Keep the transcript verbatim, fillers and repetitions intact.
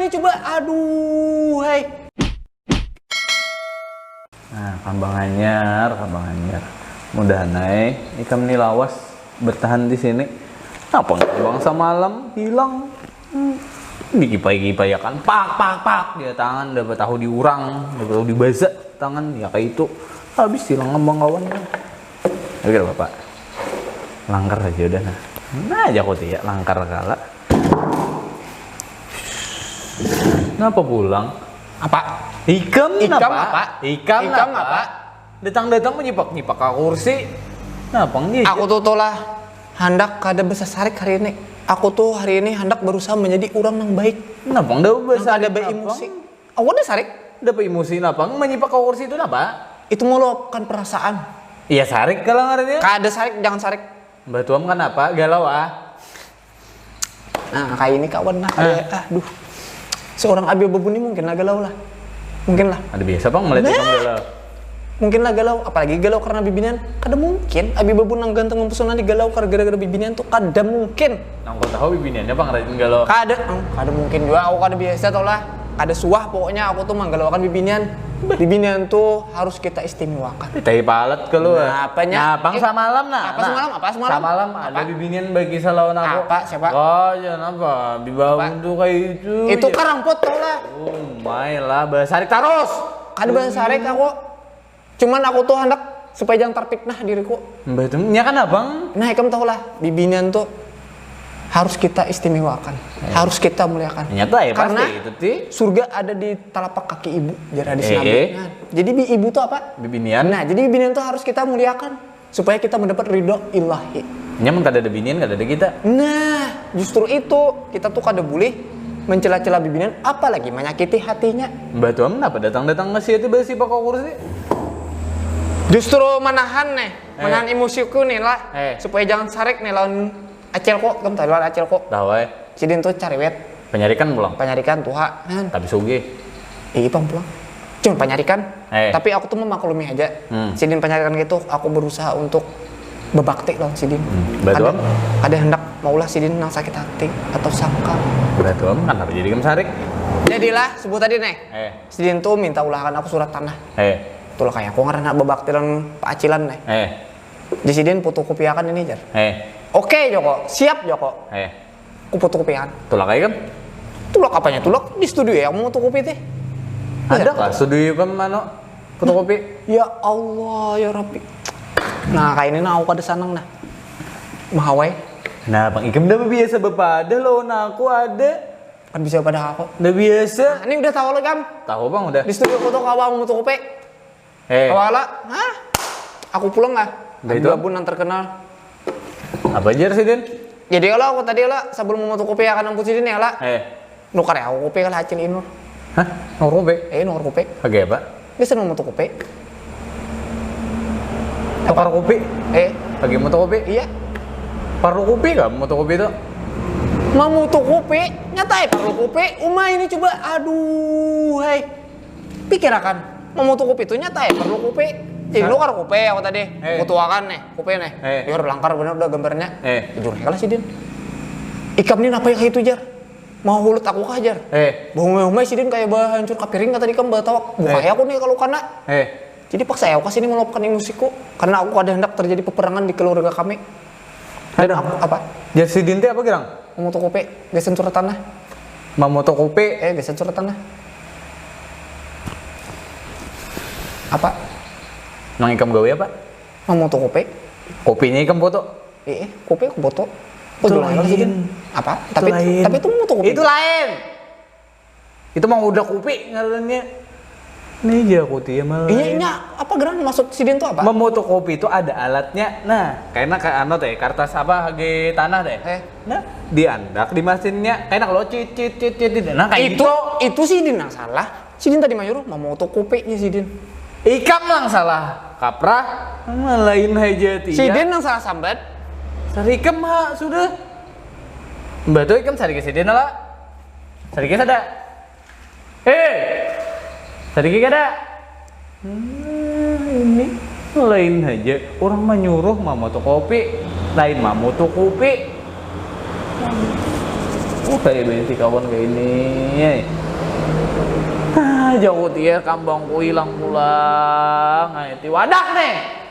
Coba, aduh, hai. Nah, kambang anyar, kambang anyar. Mudahan ai ikam ni lawas bertahan di sini. Napa kambang samalam hilang? Hmm. Dikipai-kipaiakan, pak, pak, pak, dia tangan, dapat tahu di urang, dapat tahu di baza tangan, ya kayak itu. Habis hilang kambang kawan. Tapi kada apa-apa. Langkar saja udah, nah. Nah, aja aku tiak langkar kala. Napa pulang? Apa? Ikam, ikam napa? Apa? Ikam, ikam napa? Apa? Datang-datang menyipak-nyipak ke kursi. Napa nggih? Aku tuh tolah handak kada besasarik hari ini. Aku tuh hari ini handak berusaha menjadi orang yang baik. Napa nggak besasarik? Kada beemosi. Aku ada sarik. Dapat emosi napa? Menyipak ke kursi itu napa? Itu meluapkan perasaan. Iya, sarik kalau ngarannya. Kada sarik, jangan sarik. Mbah Tuam kenapa? Galau ah. Nah, kayak ini kawan nah. Ah. Ada, aduh. Seorang Abi Babun ini mungkin lah galau lah. Mungkin lah. Ada biasa pang melihat nah. Orang galau. Mungkin lah galau, apalagi galau karena bibinian. Kada mungkin Abi Babun nang ganteng mempesona ni galau kar- gara-gara bibinian tuh, kada mungkin. Nang kau tahu bibiniannya pang rajin galau. Kada, hmm, kada mungkin juga, aku kada biasa tau lah. Kada suah pokoknya aku tuh manggalauakan bibinian. Bibinian tuh harus kita istimewakan. Tapi palat kalau. Nah, apanya? Nah, pang eh, samalam nah. Apa nah, semalam? Apa semalam? Samalam ada apa? Bibinian bagi salawan aku. Apa? Siapa? Oh, jangan apa? Bibaun tuh kayak itu. Itu ya. Karamput tau lah. Oh, my lah, bahasa sarik terus. Kada bahasa sarik aku. Cuman aku tuh hendak supaya jangan terfitnah diriku. Mbah tuh, nya kan abang. Nah, ikam tahu lah, bibinian tuh harus kita istimewakan, eh. Harus kita muliakan. Nyata ya, karena pasti itu ti. Surga ada di telapak kaki ibu, jar hadis eh, Nabi. Eh. Nah, jadi ibu tuh apa? Bibinian. Nah, jadi bibinian tuh harus kita muliakan supaya kita mendapat ridho ilahi. Nyaman kada ada binian, kada ada kita. Nah, justru itu kita tuh kada boleh mencela-cela bibinian, apalagi menyakiti hatinya. Mbah tuam kenapa datang-datang ngasih hati basi pakai kursi? Justru menahan nih, eh. Menahan emosiku nih lah, eh. Supaya jangan sarik nih lawan acilku, kamu tahu lawan acilku. Tahu eh. Sidin tuh cariwet. Penyarikan pulang. Penyarikan tuha, kan. Tapi sugih. Iya pang pulang. Cuma penyarikan. Eh. Tapi aku tuh memaklumi aja. Hmm. Sidin penyarikan gitu, aku berusaha untuk berbakti lawan sidin. Hmm. Kada, kada hendak maulah sidin nang sakit hati atau sangkal. Betul, kenapa jadi kemsarik? Jadilah, sebut tadi nih. Eh. Sidin tuh minta ulahakan aku surat tanah. Eh. Itulah kayak aku ngarana berbakti lawan Pak Acilan nih. Eh. Di sidin fotokopiakan ini jar. Eh. Oke Joko, siap Joko. Eh. Ku fotokopian. Tulak aja kan? Tulak apanya tulak? Di studio ya mau fotokopi teh. Ada kah studio kan mana fotokopi? Ya Allah ya Rabbi. Nah kayak ini nah aku kada senang nah. Mahawai. Nah bang Ikem udah biasa bepadah loh, nah aku ada. Kan bisa pada aku. Udah biasa. Nah, ini udah tahu lagi kam? Tahu bang udah. Di studio foto kawang mau fotokopi. Eh. Kawala, hah? Aku pulang lah. Udah itu? Abun yang terkenal. Apa aja sih Din? Jadi kalau aku tadi lah sebelum mau kopi akan ampun sidin ya lah. Eh. Nukar ya aku kopi kalau hacin inur. Hah? Nukar kopi? Eh nukar kopi. Oke apa? Bisa mau kopi. Nukar kopi? Eh. Lagi mau kopi? Iya. Parlu kopi gak mau kopi itu? Mau kopi? Nyatai parlu kopi. Uma ini coba. Aduh, hai. Pikirakan, memutu kupi itu nyata ya perlu kupi. Jadi lu karo kupi aku tadi, eh. Kutuakan nih, kupi nih. Eh. Liur langkar bener udah gambarnya. Eh. Jujur kalah sidin. Ikam nih napa kayak itu jar? Mau hulut aku kah jar? Eh. Bahumai-humai sidin kayak bah hancur kapiring kata ikam bah tawak. Bukai eh. Aku nih kalau kana. Eh. Jadi paksa aku kasih ini meluapkan emosiku karena aku ada hendak terjadi peperangan di keluarga kami. Dan aku apa? Jar sidin teh apa girang? Memutu kupi, gesan surat tanah. Mamoto kopi. Eh, geser surat tanah. Apa? Nang ikam gawe apa? Mamoto kopi. Kopinya ikam foto. Eh, eh, kopi aku foto. Itu lain. Apa? Itu tapi lain. Tapi itu moto kopi. Itu lain. Itu mah udah kopi ngarannya. Ini aja aku tuh ya malah. Iya, nya apa geran maksud sidin tuh apa? Memotokopi itu ada alatnya. Nah, kayaknya kayak anu teh, kertas apa lagi tanah deh. Eh. Nah, diandak di mesinnya, kayaknya kalau cit cit cit cit cit. Nah, kayak itu gitu. Itu sidin yang salah. Sidin tadi mayur memotokopi nya sidin. Ikam yang salah. Kaprah. Lain aja tiap. Sidin yang salah sambat. Sarikam ha sudah. Mbak tuh ikam sarikam sidin lah. Sarikam ada. Hei, sadikit kada? Nah, ini lain aja. Orang menyuruh mamoto kopi, lain mamoto kopi. Kayak bini si kawan kayak ini. Nah, jauh dia kambangku hilang pulang. Nah, itu wadak nih.